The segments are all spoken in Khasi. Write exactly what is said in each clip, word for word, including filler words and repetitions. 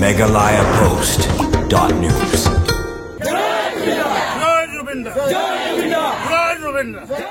Meghalaya Post dot news. Jai Zubeen Da! Jai Zubeen Da! Jai Zubeen Da!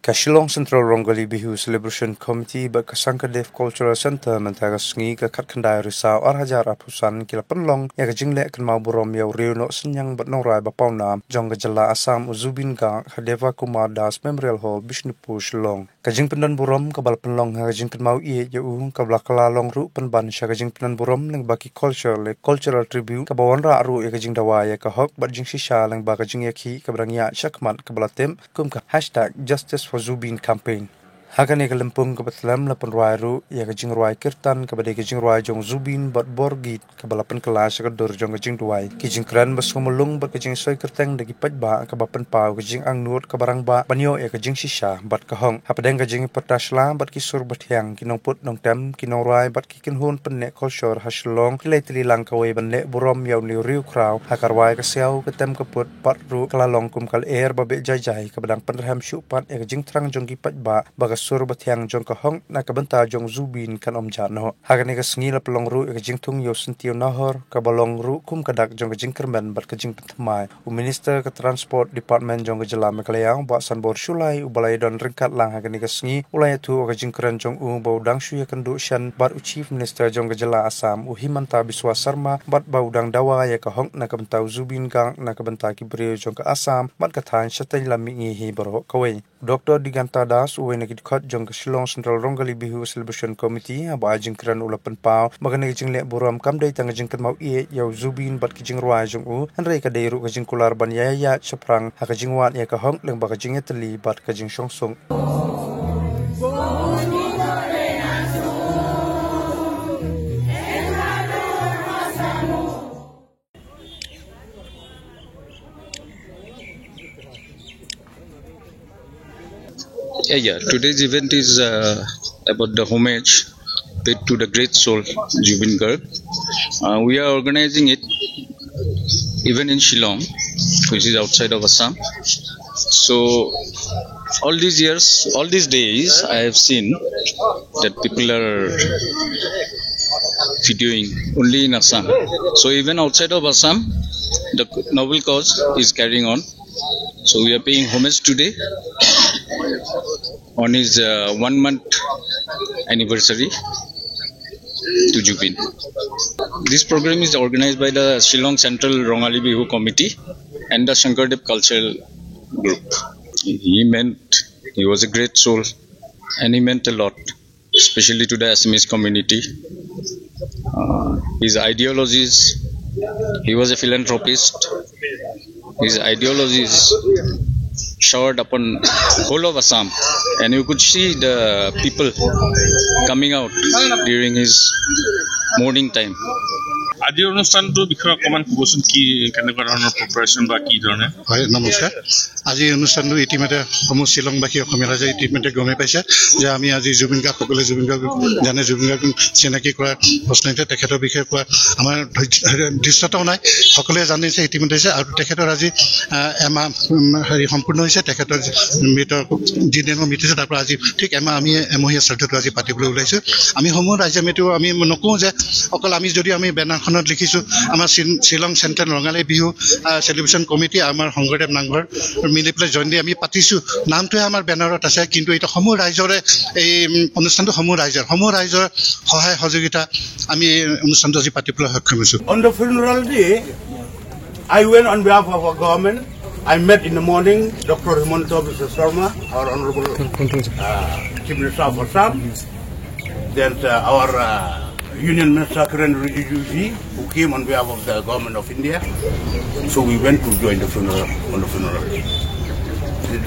Ka Shillong Central Rongali Bihu Celebration Committee bad ka Shankardev Cultural Centre mynta ka sngi ka khatkhyndai Risaw arhajar arphew san ki la pynlong ïa ka jingleh kynmaw burom ïa u riew nohsynñiang bad nongrwai ba pawnam jong ka jylla Assam u Zubeen Garg ha Deva Kumar Das Memorial Hall, Bishnupur, Shillong. Ka jingpyndon burom kaba la pynlong ha ka jingkynmaw ïeit ïa u kaba la kylla long ruh pynban sha ka jingpyndon burom lyngba ki culture le cultural tribute kaba wanrah ruh ïa ka jingdawa ïa ka hok bad jingshisha lyngba ka jingïakhih kaba dang ïaid shakhmat kaba la tip kum ka hashtag Justice for Zubeen campaign. Ha kane ka lympung kaba thlem la pynrwai ruh ïa ka jingrwai kirtan kaba dei ka jingrwai jong Zubeen bad bor git kaba la pynkylla sha ka dur jong ka jingduwai, ki jingkren ba sngewmlung bad ka jingsoi kyrteng da ki paidbah kaba pynpaw ka jingangnud kaba rangbah ban ïoh ïa ka jingshisha bad ka hok. Hapdeng ka jingpyrta shla bad ki sur bathiang, ki nongput nongtem, ki nongrwai bad ki kynhun pynneh culture ha Shillong ki la ïatylli lang kawei ban leh burom ïa une u riew khraw ha ka rwai ka siaw, ka tem ka put bad ruh ka la long kum ka lyer ba beh jai jai kaba dang pynrhem shuh pat ïa ka jingthrang jong ki paidbah ba ka sur bathiang jong ka hok na ka bynta jong Zubeen kan ym jah noh. Ha kane ka sngi la pynlong ruh ïa ka jingthung ïa u syntiew Nahor kaba long ruh kum ka dak jong ka jingkyrmen bad ka jingpynthymmai. U Minister ka Transport Department jong ka jylla Meghalaya, Bah Sanbor Shullai, uba la ïadon ryngkat lang ha kane ka sngi, u la ïathuh ha ka jingkren jong u ba u dang shu ïakynduh shen bad u Chief Minister jong ka jylla Assam, u Himanta Biswa Sarma, bad ba u dang dawa ïa ka hok na ka bynta u Zubeen Garg na ka bynta ki briew jong ka Assam bad ka thaiñ shatei lam mihngi hi baroh kawei. Doctor Diganta Das, uwei na ki dkhot jong ka Shillong Central Rongali Bihu Celebration Committee, haba ai jingkren u la pynpaw ba kane ka jingleh burom kam dei tang ka jingkynmaw ïeit ïa u Zubeen bad ki jingrwai jong u, hynrei ka dei ruh ka jingkular ban ïa ïaid shaphrang ha ka jingwad ïa ka hok lyngba ka jingïatylli bad ka jingshongsuk. Yeah, yeah. Today's event is uh, about the homage paid to the great soul Zubeen Garg. Uh, we are organizing it even in Shillong, which is outside of Assam. So all these years, all these days, I have seen that people are videoing only in Assam. So even outside of Assam, the noble cause is carrying on. So we are paying homage today on his uh, one month anniversary to Zubeen. This program is organized by the Shillong Central Rongali Bihu Committee and the Shankardev Cultural Group. He meant, he was a great soul and he meant a lot, especially to the Assamese community. Uh, his ideologies, he was a philanthropist. His ideologies showered upon whole of Assam, and you could see the people coming out during his mourning time. আজিৰ অনুষ্ঠানটোৰ বিষয়ে অকণমান ক'বচোন, কি, কেনেকুৱা ধৰণৰ প্ৰিপাৰেশ্যন বা কি ধৰণে? হয়, নমস্কাৰ। আজি অনুষ্ঠানটো ইতিমধ্যে সমূহ শ্বিলংবাসী অসমীয়া ৰাইজে ইতিমধ্যে গমেই পাইছে যে আমি আজি জুবিন গাৰ্গ, সকলোৱে জুবিন গাৰ্গ জানে, জুবিন গাৰ্গ চিনাকি কৰা প্ৰশ্নতে তেখেতৰ বিষয়ে কোৱা আমাৰ ধৈৰ্য- ধৃষ্টতাও নাই, সকলোৱে জানিছে ইতিমধ্যে যে। আৰু তেখেতৰ আজি আহ, এমাহ উম, হেৰি সম্পূৰ্ণ হৈছে। তেখেতৰ মৃত যিদিনা মৃত্যু হৈছে, তাৰ পৰা আজি ঠিক এমাহ আমি এমহীয়া শ্ৰদ্ধাটো আজি পাতিবলৈ ওলাইছোঁ। আমি সমূহ ৰাইজে মিলি আমি নকওঁ যে অকল আমি, যদিও আমি বেনাৰখনত লিখিছোঁ আমাৰ শ্বিল- শ্বিলং চেণ্ট্ৰেল ৰঙালী বিহু আহ, চেলিব্ৰেশ্যন কমিটি, আমাৰ শংকৰদেৱ নামঘৰ মিলি পেলাই জইন দি আমি পাতিছোঁ, নামটোহে আমাৰ বেনাৰত আছে, কিন্তু এতিয়া সমূহ ৰাইজৰে এই উম, অনুষ্ঠানটো সমূহ ৰাইজৰ সমূহ ৰাইজৰ সহায় সহযোগিতা আমি এই অনুষ্ঠানটো আজি পাতিবলৈ সক্ষম হৈছোঁ। On the funeral day, I went on behalf of our government. I met in the morning Doctor Himanta Biswa Sarma, our Honorable uh, Chief Minister of Assam. Then uh, our uh, Union Minister Kiren Rijiju ji, who came on behalf of the government of India. So we went to join the funeral, on the funeral.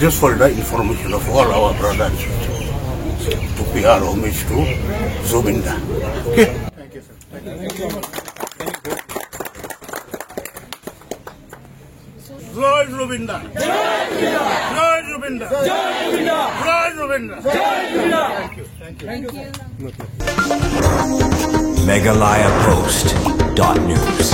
Just for the information of all our brothers, to pay our homage to Zubeen Da. Okay? Jai Zubeen Da! Jai Zubeen Da! Jai Zubeen Da! Jai Zubeen Da! Thank you. Thank you. Thank you. Meghalaya Post dot news.